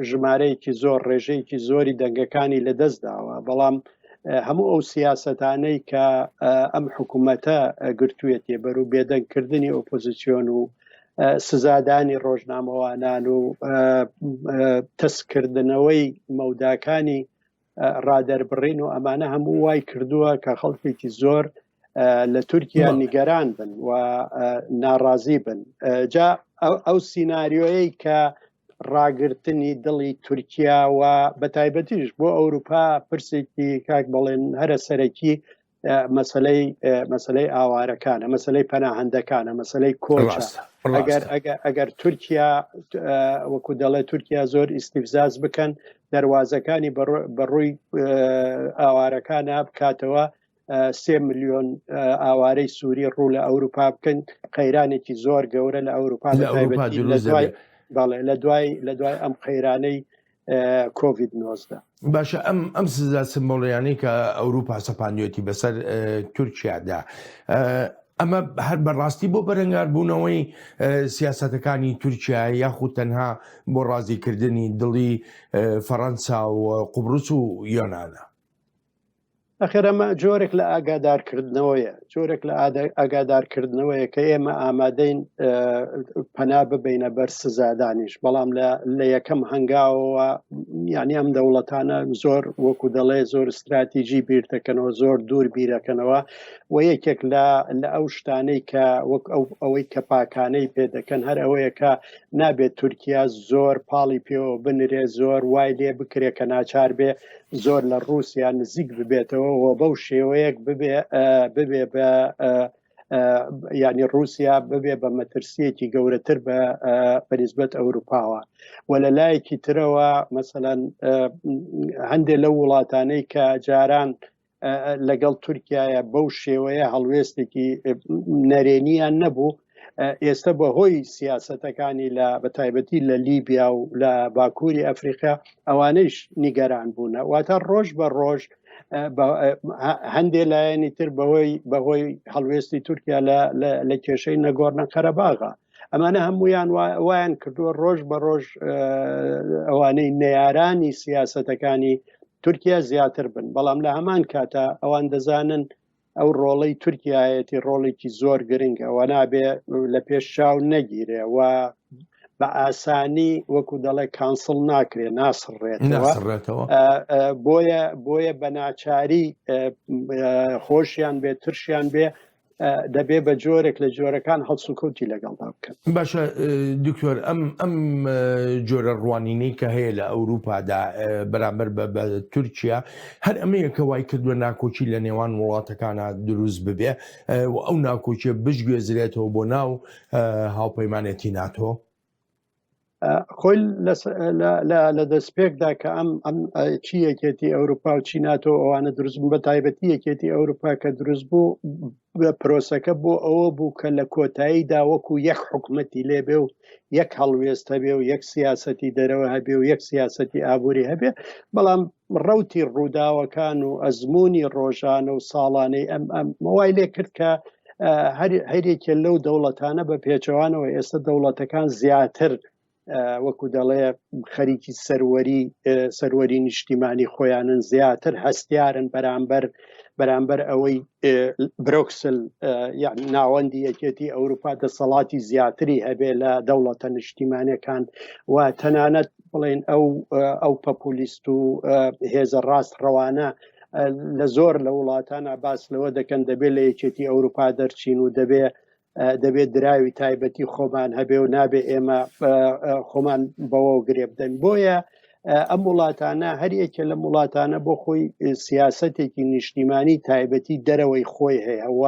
S4: ژمارەیەکی زۆر ڕێژەیەکی زۆری دەنگەکانی لەدەست داوە بەڵام هەموو ئەو سیاسەتانەی کە ئەم حکوومەتە گرتوویەتی بەر و بێدەنگکردنی ئۆپۆزیسیۆن و سزادانی ڕۆژنامەوانان و تەسکردنەوەی مەوداکانی ڕادەربڕین و ئەمانە هەموو وای کردووە کە خەڵکێکی زۆر لە تورکیا نیگەران بن و ناڕازی بن جا ئەو سینناریۆیەی کە ڕاگرتنی دڵی تورکیا و بە تایبەتیش بۆ ئەوروپا پرسێکی کاک بەڵێن هەرە سەرەکی مەسلەی مەسلەی ئاوارەکانە مەسلەی پەناهەندەکانە مەسلەی کۆچە ئەگەر ئەگەر تورکیا وەکو دەڵێ تورکیا زۆر ئیسیفزاز بکەن دەواازەکانی بەڕووی ئاوارەکانە بکاتەوە سێ ملیۆن ئاوارەی سووری ڕوو لە ئەوروپا بکەن قەیرانێکی زۆر گەورە لە ئەوروپا لە دوای بەڵێ لە دوای لە دوای ئەم قەیرانەی کۆڤید 19.
S1: باشە ئەم ئەم سزا سمبۆڵیانەی کە ئەوروپا سەپاندوێتی بەسەر تورکیادا ئەمە هەر بەڕاستی بۆ بەرەنگاربوونەوەی سیاسەتەکانی تورکیا یاخود تەنها بۆ ڕازیکردنی دڵی فەڕەنسا و قوبرس و یۆناانە؟
S4: ئەخر ئەمە جۆرێک لە ئاگادارکردنەوەیە جۆرێک لە ئاگادارکردنەوەیە کە ئێمە ئامادەین پەنا ببینە بەر سزادانیش بەڵام لە یەکەم هەنگاوەوە یعنی ئەم دەوڵەتانە زۆر وەکو دەڵێ زۆر استراتیژی بیر دەکەنەوە زۆر دوور بیرەکەنەوە و یەکێک لە لە ئەو شتانەی کە وەک ئەو ئەوەی کە پاکانەی پێ دەکەن هەر ئەوەیە کە نابێت تورکیا زۆر پاڵی پێوە بنرێ زۆر وای لێ بکرێ کە ناچار بێ زۆر لە ڕووسیا نزیک ببێتەوە و بەو شێوەیەک ببێ ببێ بە ینی رووسیا ببێ بە مەترسیەکی گەورەتر بە بەنسبەت ئەوروپاوە و لە لایەکی ترەوە مەسەەن هەندێک لەو وڵاتانەی کە جاران لەگەڵ تورکایە بەو شێوەیە هەڵوێستێکی نەرێنیان نەبوو ئێستا بەهۆی سیاسەتەکانی لە بەتایبەتی لە لیبیا و لە باکووری ئەفریقیا ئەوانەیش نیگەران بوونە واتە ڕۆژ بە ڕۆژ هەندێ لایەنی تر بەهۆی بەهۆی هەڵوێستی تورکیا لە کێشەی نەگۆڕنە قەرەباغا ئەمانە هەمویان وایان کردووە ڕۆژ بە ڕۆژ ئەوانەی نەیارانی سیاسەتەکانی تورکیا زیاتر بن بەڵام لە هەمان کاتە ئەوان دەزانن ئەو ڕۆڵەی تورکیایەتی ڕۆڵێکی زۆر گرنگە و نابێ لە پێش چاو نەگیرێ و بە ئاسانی وەکو دەڵێ کانسڵ ناکرێ ناسڕێتەوە بۆیە بۆیە بە ناچاری خۆشیان بێ ترشیان بێ. دەبێ بە جۆرێک لە جۆرەکان هەڵسوکەوتی لەگەڵدا بکەن.
S1: باشە دکتۆر ئەم ئەم جۆرە ڕوانینەی کە هەیە لە ئەوروپادا بەرامبەر بە بە تورکیا هەر ئەمەیە کە وای کردووە ناکۆکی لە نێوان وڵاتەکانە دروست ببێ و ئەو ناکۆکیە بشگوێزرێتەوە بۆ ناو هاوپەیمانێتی ناتۆ؟
S4: خۆی لە دەستپێکدا کە ئەم ئەم چی یەکێتی ئەوروپا و چی ناتۆ ئەوانە دروست بوون بە تایبەتی یەکێتی ئەوروپا کە دروست بوو پرۆسەکە بۆ ئەوە بوو کە لە کۆتاییدا وەکو یەک حکومەتی لێبێ و یەک هەڵوێست هەبێ و یەک سیاسەتی دەرەوە هەبێ و یەک سیاسەتی ئابووری هەبێ بەڵام ڕوتی ڕووداوەکان و ئەزمموی ڕۆژانە و ساڵانەی ئەم ئەم وای لێ کرد کە هەرێکێ لەو دەوڵەتانە بە پێچەوانەوە ئێستا دەوڵەتەکان زیاتر وەکو دەڵێ خەریکی سەروەری سەروەری نیشتیمانی خۆیانن زیاتر هەستیارن بەرامبەر بەرامبەر ئەوەی برۆکسل یعنی ناوەندی یەکێتی ئەوروپا دەسەڵاتی زیاتری هەبێ لە دەوڵەتە نیشتیمانەکان و تەنانەت بڵێن ئەو ئەو پەپولیست و هێزە ڕاست ڕەوانە لە زۆر لە وڵاتانە باس لەوە دەکەن دەبێت لە یەکێتی ئەوروپا دەرچین و دەبێ دەبێت دراوی تایبەتی خۆمان هەبێ و نابێ ئێمە خۆمان بەوە گرێ بدەن بۆیە ئەم وڵاتانە هەریەکە لەم وڵاتانە بۆ خۆی سیاستێکی نیشتیمانی تایبەتی دەرەوەی خۆی هەیە و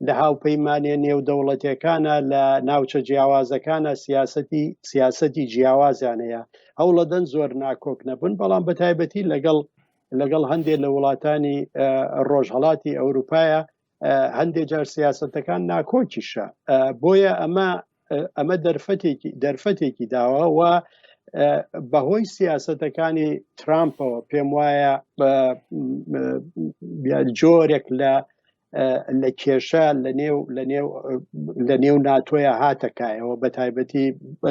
S4: لە هاوپەیمانیە نێودەوڵەتیەکانە لە ناوچە جیاوازەکانە سیاسەتی سیاسەتی جیاوازیان هەیە هەوڵەدەن زۆر ناکۆک نەبن بەڵام بە تایبەتی لەگەڵ لەگەڵ هەندێک لە وڵاتانی ڕۆژهڵاتی ئەوروپایە هەندێک جار سیاستەکان ناکۆکیشە بۆیە ئەمە ئەمە دەرفەتێکی دەرفەتێکی داوە و بەهۆی سیاستەکانی ترامپەوە پێم وایە جۆرێک لە لە کێشە لە نێو لە نێو لە نێو ناتۆیە هاتەکایەوە بە تایبەتی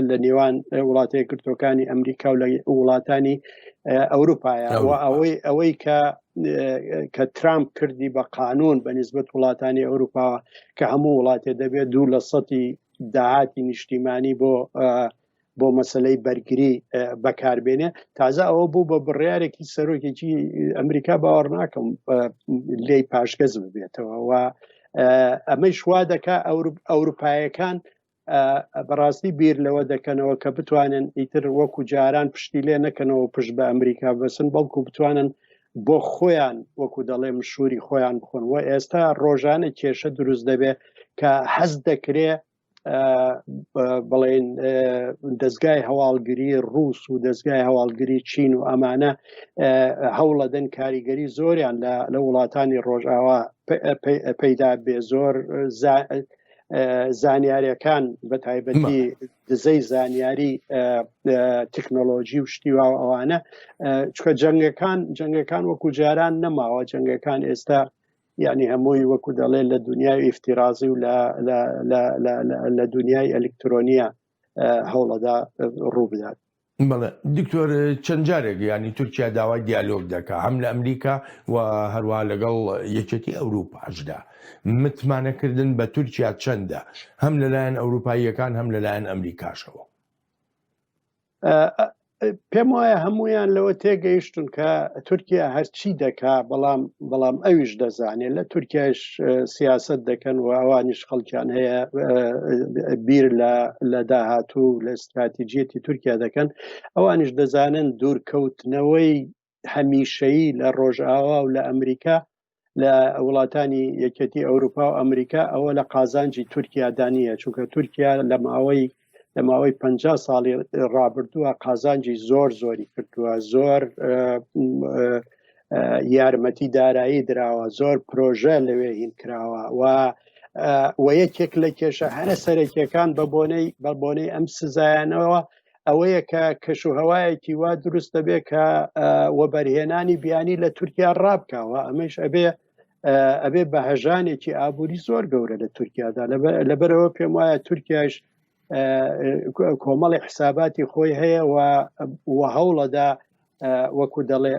S4: لە نێوان وڵاتە یەکگرتووەکانی ئەمریکا و لە وڵاتانی ئەوروپایە ئەوەی ئەوەی کە کە ترامپ کردی بە قانون بە نسبەت وڵاتانی ئەوروپاوە کە هەموو وڵاتێ دەبێت دوو لە سەتی داهاتی نیشتیمانی بۆ بۆ مەسلەی بەرگری بەکاربێنێ تازە ئەوە بوو بە بڕیارێکی سەرۆکێکی ئەمریکا باوەڕ ناکەم لێی پاشگەز ببێتەوە و ئەمەش وا دەکا ئەوروپایەکان بەڕاستی بیر لەوە دەکەنەوە کە بتوانن ئیتر وەکو جاران پشتی لێ نەکەنەوە پشت بە ئەمریکا بەسن بەڵکو بتوانن بۆ خۆیان وەکو دەڵێ مشوری خۆیان بخۆن و ئێستا ڕۆژانە کێشە دروست دەبێت کە حەز دەکرێ بڵێن دەستگای هەواڵگری ڕوس و دەستگای هەواڵگری چین و ئەمانە هەوڵەدەن کاریگەری زۆریان لە وڵاتانی ڕۆژئاوا پەیدا بێ زۆر زانیاریەکان بە تایبەتی دزەی زانیاری تەکنۆلۆژی و شتی وا ئەوانە چکە جەنگەکان جەنگەکان وەکو جاران نەماوە جەنگەکان ئێستا یعنی هەمووی وەکو دەڵێ لە دنیای ئیفتیرازی و لە دنیای ئەلکترۆنیە هەوڵەدا ڕوو بدات.
S1: بەڵێ دکتۆر چەند جارێک ینی تورکیا داوای دیالۆگ دەکا هەم لە ئەمریکا و هەروە لەگەڵ یەکێتی ئەوروپاشدا متمانەکردن بە تورکیا چەندە هەم لەلایەن ئەوروپاییەکان هەم لەلایەن ئەمریکاشەوە؟
S4: پێم وایە هەمویان لەوە تێگەیشتون کە تورکیا هەرچی دەکا بەڵام بەڵام ئەویش دەزانێت لە تورکیاش سیاست دەکەن و ئەوانیش خەڵکیان هەیە بیر لە لە داهاتوو لە استراتیجیەتی تورکیا دەکەن ئەوانیش دەزانن دوورکەوتنەوەی هەمیشەیی لە ڕۆژئاوا و لە ئەمریکا لە وڵاتانی یەکێتی ئەوروپا و ئەمریکا ئەوە لە قازانجی تورکیا دانیە چونکە تورکیا لە ماوەی لە ماوەی پ ساڵی ڕابردووە قازانجی زۆر زۆری کردووە زۆر یارمەتی دارایی دراوە زۆر پرۆژە لەوێ هین کراوە و و یەکێک لە کێشە هەرە سەرەکیەکان بە بۆنەی بە بۆنەی ئەم سزایانەوە ئەوەیە کە کەش و هەوایەکی وا دروست دەبێت کە وەبەرهێنانی بیانی لە تورکیا ڕابکاوە ئەمەش ئەبێ ئەبێ بە هەژانێکی ئابووری زۆر گەورە لە تورکیادا لەبەرەوە پێم وایە تورکیاش کۆمەڵی حساباتی خۆی هەیە و هەوڵەدا وەکو دەڵێ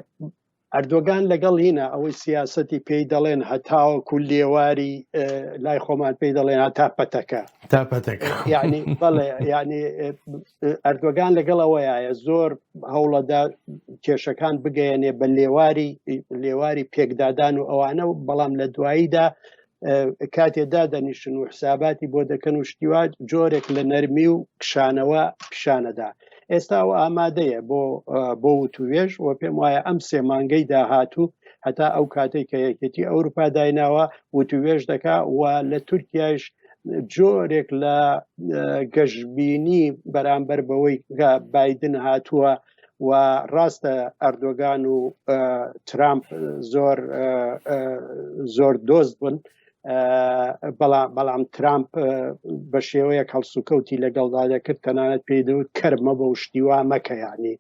S4: ئەردۆگان لەگەڵ هینە ئەوەی سیاسەتی پێی دەڵێن هەتاوەکو لێواری لای خۆمان پێی دەڵێن هەتا پەتەکە
S1: تا پەتەکە
S4: یعنی بەڵێ یعنی ئەردۆگان لەگەڵ ئەوەیە زۆر هەوڵەدا کێشەکان بگەیەنێ بە لێواری لێواری پێکدادان و ئەوانە و بەڵام لە دواییدا کاتێ دادەنیشن و حساباتی بۆ دەکەن و شتیوا جۆرێک لە نەرمی و کشانەوە پیشانەدا ئێستا ئەو ئامادەیە بۆ بۆ وتوێژ و پێم وایە ئەم سێ مانگەی داهاتوو هەتا ئەو کاتێک کە یەکێتی ئەوروپا دایناوە وتوێژ دەکا و لە تورکیایش جۆرێک لە گەشببینی بەرامبەر بەوەی کە بادن هاتووە و ڕاستە ئەردۆگان و ترامپ زۆر زۆر دۆست بوون بەڵام بەڵام ترامپ بە شێوەیەک هەڵسوکەوتی لەگەڵدا دەکرد تەنانەت پێی دەوت کەرمە بە شتیوا مەکە ینی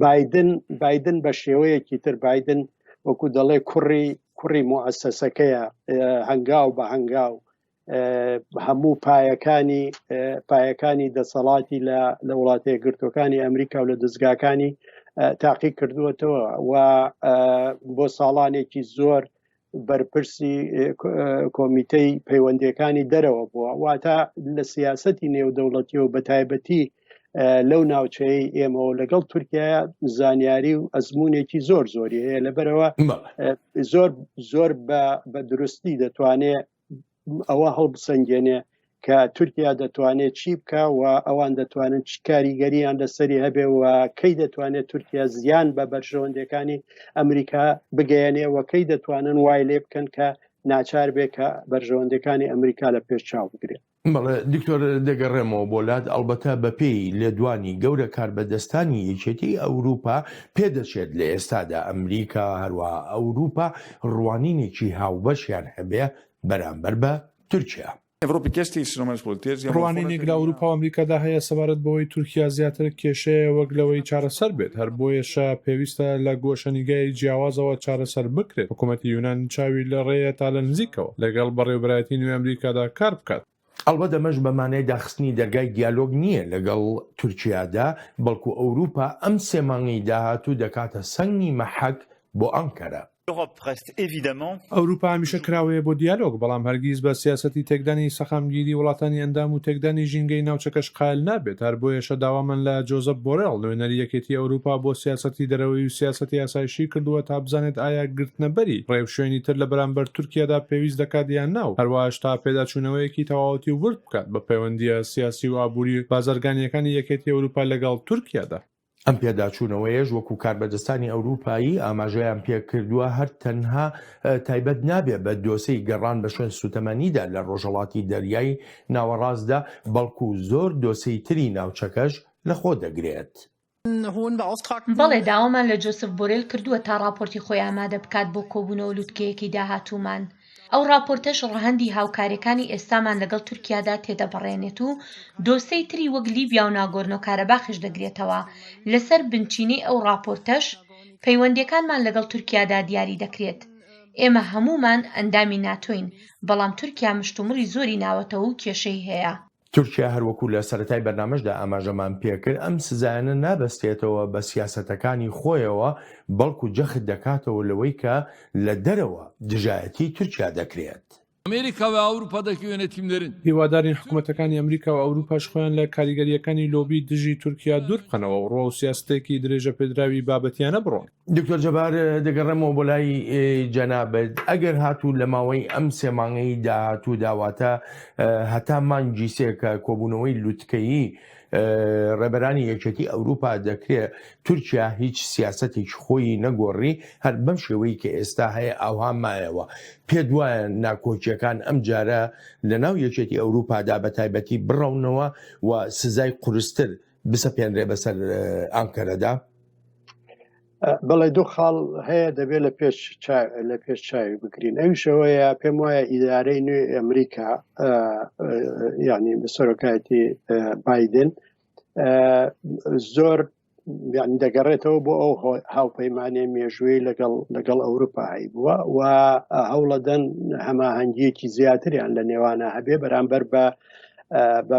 S4: بادن بادن بە شێوەیەکی تر بادن وەکو دەڵێ کوڕی کوڕی موئەسەسەکەیە هەنگاو بە هەنگاو هەموو پایەکانی پایەکانی دەسەڵاتی لە لە وڵاتە یەکگرتووەکانی ئەمریکا و لە دەستگاکانی تاقی کردووەتەوە و بۆ ساڵانێکی زۆر بەرپرسی کۆمیتەی پەیوەندیەکانی دەرەوە بووە واتە لە سیاستی نێودەوڵەتیەوە بە تایبەتی لەو ناوچەیە ئێمەوە لەگەڵ تورکیا زانیاری و ئەزمونێکی زۆر زۆری هەیە لەبەرەوە زۆر زۆر بە دروستی دەتوانێت ئەوە هەڵبسەنگێنێ کە تورکیا دەتوانێت چی بکە و ئەوان دەتوانن چ کاریگەریان لەسەری هەبێ و کەی دەتوانێت تورکیا زیان بە بەرژەوەندەکانی ئەمریکا بگەیەنێ و کەی دەتوانن وای لێ بکەن کە ناچار بێ کە بەرژەوەندەکانی ئەمریکا لە پێش چاو بگرێت.
S1: بەڵێ دکتۆر دەگەڕێمەوە بۆ لات، ئەڵبەتە بەپێی لێدوانی گەورە کاربەدەستانی یەکێتی ئەوروپا پێدەچێت لە ئێستادا ئەمریکا هەروەها ئەوروپا ڕوانینێکی هاوبەشیان هەبێ بەرامبەر بە تورکیا.
S3: ڕوانینێک لە ئەوروپا و ئەمریکادا هەیە سەبارەت بەوەی تورکیا زیاتر کێشەیە وەک لەوەی چارەسەر بێت، هەر بۆیەشە پێویستە لە گۆشەنیگای جیاوازەوە چارەسەر بکرێت، حکومەتی یونان چاوی لە ڕێیە تا لە نزیکەوە لەگەڵ بەڕێوەبەرایەتی نوێی ئەمریکادا کار بکات.
S1: ئەڵبەت ئەمەش بە مانای داخستنی دەرگای دیالۆگ نییە لەگەڵ تورکیادا، بەڵکو ئەوروپا ئەم سێ مانگەی داهاتوو دەکاتە سەنگی مەحەک بۆ ئەنکەرە.
S3: ئەوروپا هەمیشە کراوەیە بۆ دیالۆگ، بەڵام هەرگیز بە سیاسەتی تێکدانی سەقامگیری وڵاتانی ئەندام و تێکدانی ژینگەی ناوچەکەش قایل نابێت، هەر بۆیەشە داوامان لە جۆزەپ بۆرێڵ، نوێنەری یەکێتی ئەوروپا بۆ سیاسەتی دەرەوەی و سیاسەتی ئاسایشی کردووە تا بزانێت ئایا گرتنەبەری ڕێوشوێنی تر لە بەرامبەر تورکیادا پێویست دەکات یان نا و هەروەهاش تا پێداچوونەوەیەکی تەواوەتی و ورد بکات بە پەیوەندییە سیاسی و ئابووری و بازرگانییەکانی یەکێتی ئەوروپا لەگەڵ تورکیادا.
S1: ئەم پێداچوونەوەیەش وەکو کاربەدەستانی ئەوروپایی ئاماژەیان پێکردووە هەر تەنها تایبەت نابێ بە دۆسێی گەڕان بە شوێن سوتەمەنیدا لە ڕۆژهەڵاتی دەریای ناوەڕاستدا بەڵکو زۆر دۆسێی تری ناوچەکەش لەخۆ دەگرێت.
S5: بەڵێ، داوامان لە جۆسف بۆرێل کردووە تا ڕاپۆرتی خۆی ئامادە بکات بۆ کۆبوونەوە لوتکەیەکەی داهاتوومان. ئەو ڕاپۆرتەش ڕەهەندی هاوکارییەکانی ئێستامان لەگەڵ تورکیادا تێدەپەڕێنێت و دۆسێی تری وەک لیبیا و ناگۆرنۆ کارەباخیش دەگرێتەوە، لەسەر بنچینەی ئەو ڕاپۆرتەش پەیوەندییەکانمان لەگەڵ تورکیادا دیاری دەکرێت. ئێمە هەموومان ئەندامی ناتۆین، بەڵام تورکیا مشتومڕی زۆری ناوەتەوە و کێشەی هەیە.
S1: تورکیا هەروەکو لە سەرەتای بەرنامەشدا ئاماژەمان پێکرد ئەم سزایانە نابەستێتەوە بە سیاسەتەکانی خۆیەوە بەڵکو جەخت دەکاتەوە لەوەی کە لە دەرەوە دژایەتی تورکیا دەکرێت.
S2: Amerika ve Avrupa'daki yönetimlerin.
S3: هیوادارین حکومەتەکانی ئەمریکا و ئەوروپاش خۆیان لە کاریگەرییەکانی لۆبی دژی تورکیا دوور بخەنەوە و ڕووەو سیاسەتێکی درێژەپێدراوی بابەتیانە بڕۆن.
S1: دکتۆر جەبار دەگەڕێمەوە بۆ لای جەنابت ئەگەر هاتوو لە ماوەی ئەم سێ مانگەی داهاتوودا واتە هەتا مانگی سێ کە کۆبوونەوەی لوتکەیی ڕێبەرانی یەکێتی ئەوروپا دەکرێت تورکیا هیچ سیاسەتێکی خۆی نەگۆڕی هەر بەم شێوەی کە ئێستا هەیە ئاوها مایەوە پێت وایە ناکۆکیەکان ئەم جارە لە ناو یەکێتی ئەوروپادا بە تایبەتی بڕەونەوە و سزای قورستر بسەپێنرێ بەسەر ئانکەرەدا؟
S4: بەڵێ دوو خاڵ هەیە دەبێت لە پێش لە پێش چاوی بگرین ئەویشەوەیە پێم وایە ئیدارەی نوێ ئەمریکا یعنی بە سەرۆکایەتی بایدن زۆر یعنی دەگەڕێتەوە بۆ ئەو هاوپەیمانێ مێژووی لەگەڵ لەگەڵ ئەوروپا هەیبووە و هەوڵەدەن هەماهەنگیەکی زیاتریان لە نێوانە هەبێ بەرامبەر بە بە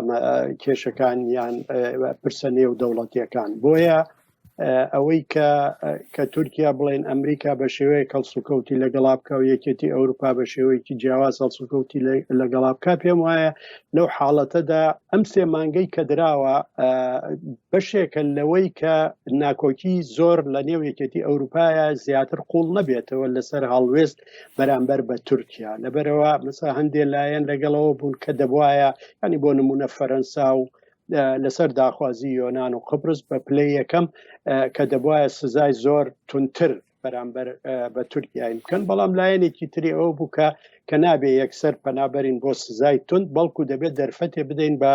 S4: کێشەکان یان پرسە نێو دەوڵەتیەکان بۆیە. ئەوەی کە کە تورکیا بڵێن ئەمریکا بە شێوەیەک هەڵسوکەوتی لەگەڵا بکە و یەکێتی ئەوروپا بە شێوەیەکی جیاواز هەڵسوکەوتی لەگەڵا بکە پێم وایە لەو حاڵەتەدا ئەم سێ مانگەی کە دراوە بەشێکە لەوەی کە ناکۆکی زۆر لە نێو یەکێتی ئەوروپایە زیاتر قوڵ نەبێتەوە لەسەر هەڵوێست بەرامبەر بە تورکیا لەبەرەوە مەسا هەندێک لایەن لەگەڵەوە بوون کە دەبواە ینی بۆ نمونە فەرەنسا و لەسەر داخوازی یۆناان و قبرس بە پلەی یەکەم کە دەبواە سزای زۆر تونتر بەرامبەر بە تورکیای بکەن بەڵام لایەنێکی تری ئەوە بوو کە کە نابێ یەکسەر پەنابەرین بۆ سزای تند بەڵکو دەبێت دەرفەتێ بدەین بە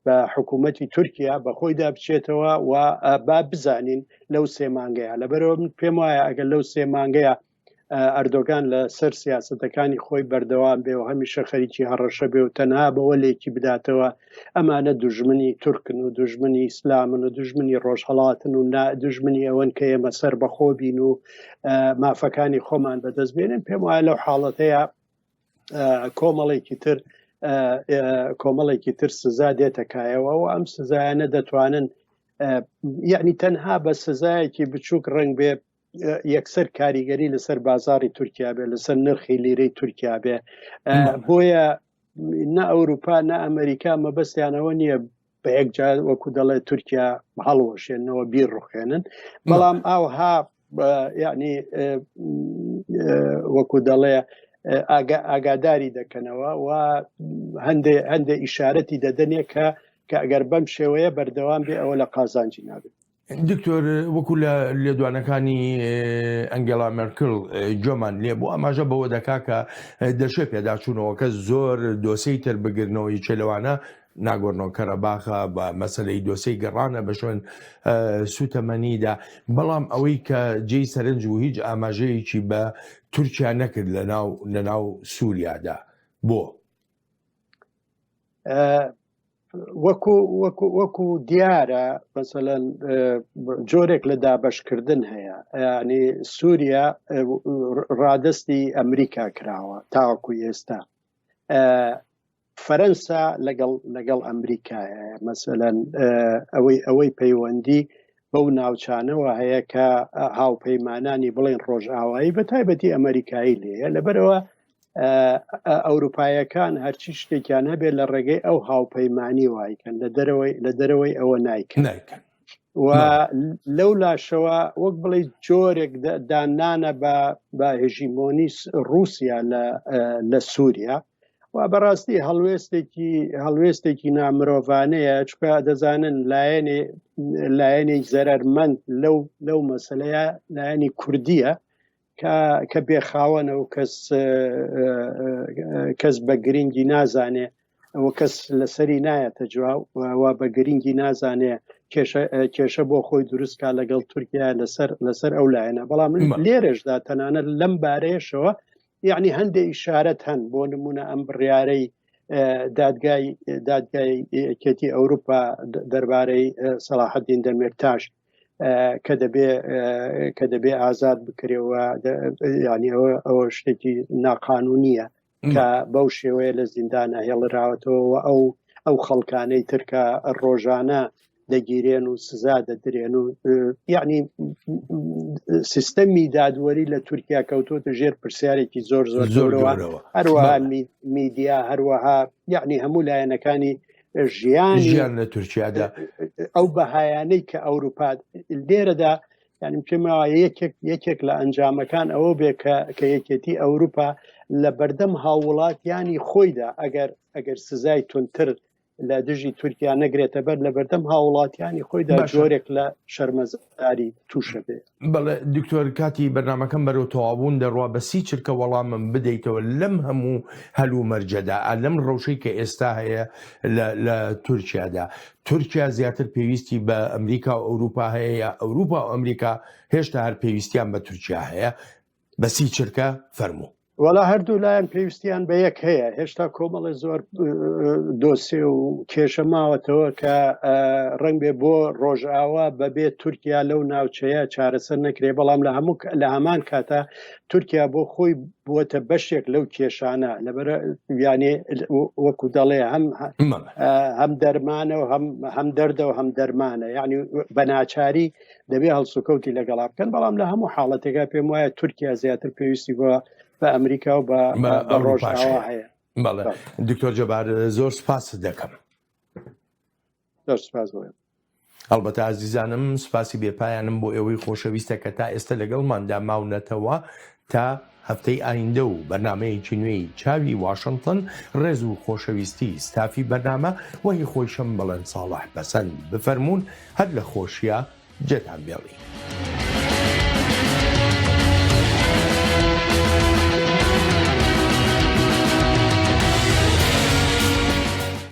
S4: بە حکوومەتی تورکیا بە خۆیدا بچێتەوە و با بزانین لەو سێ مانگەیە لەبەرەوە من پێم وایە ئەگەر لەو سێ مانگەیە ئەردۆگان لە سەر سیاسەتەکانی خۆی بەردەوام بێ و هەمیشە خەریکی هەڕەشە بێ و تەنها بەوە لێکی بداتەوە ئەمانە دوژمنی تورکن و دوژمنی ئیسلامن و دوژمنی ڕۆژهەڵاتن و دوژمنی ئەوەن کە ئێمە سەر بەخۆ بین و مافەکانی خۆمان بەدەست بێنن پێم وایە لەو حاڵەتەیە کۆمەڵێکی تر کۆمەڵێکی تر سزا دێتە کایەوە و ئەم سزایانە دەتوانن یعنی تەنها بە سزایەکی بچووک ڕنگ بێ یەکسەر کاریگەری لەسەر بازاری تورکیا بێ لەسەر نرخی لیرەی تورکیا بێ بۆیە نە ئەوروپا نە ئەمریکا مەبەستیانەوە نییە بە یەکجار وەکو دەڵێ تورکیا هەڵوەشێنەوە بیر ڕوخێنن بەڵام ئاوها یعنی وەکو دەڵێ ئاگاداری دەکەنەوە و هەندێ هەندێ ئیشارەتی دەدەنێ کە کە ئەگەر بەم شێوەیە بەردەوام بێ ئەوە لە قازانجی نابێت.
S1: دکتۆر وەکو لە لێدوانەکانی ئەنگێلا مێرکل گوێمان لێ بوو ئاماژە بەوە دەکا کە دەشێ پێداچوونەوەکە زۆر دۆسێی تر بگرنەوە یەکێ لەوانە ناگۆرنۆ کەرەباخە بە مەسلەی دۆسەی گەڕانە بە شوێن سوتەمەنیدا بەڵام ئەوەی کە جێی سەرنج و هیچ ئاماژەیەکی بە تورکیا نەکرد لە ناو لە ناو سووریادا بۆ
S4: وەکو وەکو وەکو دیارە مەسەلەن جۆرێک لە دابەشکردن هەیە ینی سووریا ڕادستی ئەمریکا کراوە تاوەکو ئێستا فەرەنسا لەگەڵ لەگەڵ ئەمریکایە مەسەلەن ئەوەی ئەوەی پەیوەندی بەو ناوچانەوە هەیە کە هاوپەیمانانی بڵێن ڕۆژئاوایی بە تایبەتی ئەمریکایی لێیە لەبەرەوە ئەوروپایەکان هەرچی شتێکیان هەبێت لە ڕێگەی ئەو هاوپەیمانی وایکەن لە دەرەوەی لە دەرەوەی ئەوە نایکەن
S1: نایکەن
S4: و لەو لاشەوە وەک بڵێ جۆرێک دانانە بە بە هژیمۆنی رووسیا لە لە سووریا و بەڕاستی هەڵوێستێکی هەڵوێستێکی نامرۆڤانەیە چکە دەزانن لایەنێ لایەنێک زەرەرمەند لەو لەو مەسلەیە لایەنی کوردیە کە کە بێخاوەنە و کەس کەس بە گرنگی نازانێ و کەس لەسەری نایەتە جواب و بە گرنگی نازانێ کێشە بۆ خۆی دروستکا لەگەڵ تورکیا لەسەر لەسەر ئەو لایەنە بەڵام لێرەشدا تەنانەت لەم بارەیەشەوە یعنی هەندێک ئیشارەت هەن بۆ نمونە ئەم بڕیارەی دادگای دادگای یەکێتی ئەوروپا دەربارەی سەڵاحەدین دەمێرتاش کە دەبێ کە دەبێ ئازاد بکرێەوە ینی ئەوە ئەوە شتێکی ناقانونیە کە بەو شێوەیە لە زیندانە هێڵراوەتەوە ئەو ئەو خەڵکانەی ترکە ڕۆژانە دەگیرێن و سزا دەدرێن و یعنی سیستەمی دادوەری لە تورکیا کەوتۆتە ژێر پرسیارێکی زۆر زۆر زۆرەوە هەروەها میدیا هەروەها یعنی هەموو لایەنەکانی ژیان
S1: ژیان لە تورکیادا
S4: ئەو بەهایانەی کە ئەوروپا لێرەدا یعنی پێم وایە یەکێک یەکێک لە ئەنجامەکان ئەوە بێ کە کە یەکێتی ئەوروپا لە بەردەم هاووڵاتیانی خۆیدا ئەگەر ئەگەر سزای تونتر لە دژی تورکیا نەگرێتە بەر لە بەردەم هاوڵاتیانی خۆیدا جۆرێک لە شەرمەزاری تووشە بێ.
S1: بەڵێ دکتۆر کاتی بەرنامەکەم بەرەو تەواوبوون دەڕوا بە سی چرکە وەڵامم بدەیتەوە لەم هەموو هەلومەرجەدا ئا لەم ڕەوشەی کە ئێستا هەیە لە لە تورکیادا تورکیا زیاتر پێویستی بە ئەمریکا و ئەوروپا هەیە یا ئەوروپا و ئەمریکا هێشتا هەر پێویستیان بە تورکیا هەیە بە سی چرکە فەرموو.
S4: وەڵا هەردوو لایەن پێویستیان بە یەک هەیە هێشتا کۆمەڵێ زۆر دۆسێ و کێشە ماوەتەوە کە ڕنگ بێ بۆ ڕۆژئاوا بەبێ تورکیا لەو ناوچەیە چارەسەر نەکرێ بەڵام لە هەموو لە هەمان کاتا تورکیا بۆ خۆی بووەتە بەشێک لەو کێشانە لەبەر یانێ وەکو دەڵێ هەم هەم دەرمانە و هەم هەم دەردە و هەم دەرمانە یعنی بە ناچاری دەبێ هەڵسوکەوتی لەگەڵا بکەن بەڵام لە هەموو حاڵەتێکا پێم وایە تورکیا زیاتر پێویستی بە بە ئەمریکا و بە ڕۆژئاوا هەیە.
S1: بەڵێ دکتۆر جەبار زۆر سپاست دەکەم.
S4: زۆر سپاس بۆ
S1: هەڵبەتە ئازیزانم سپاسی بێپایانم بۆ ئێوەی خۆشەویستە کە تا ئێستا لەگەڵماندا ماونەتەوە تا هەفتەی ئایندە و بەرنامەیەکی نوێی چاوی واشنتن ڕێز و خۆشەویستی ستافی بەرنامە و هی خۆیشم بەڵێن ساڵح پەسەند بفەرموون هەر لە خۆشیا جێتان بێڵین.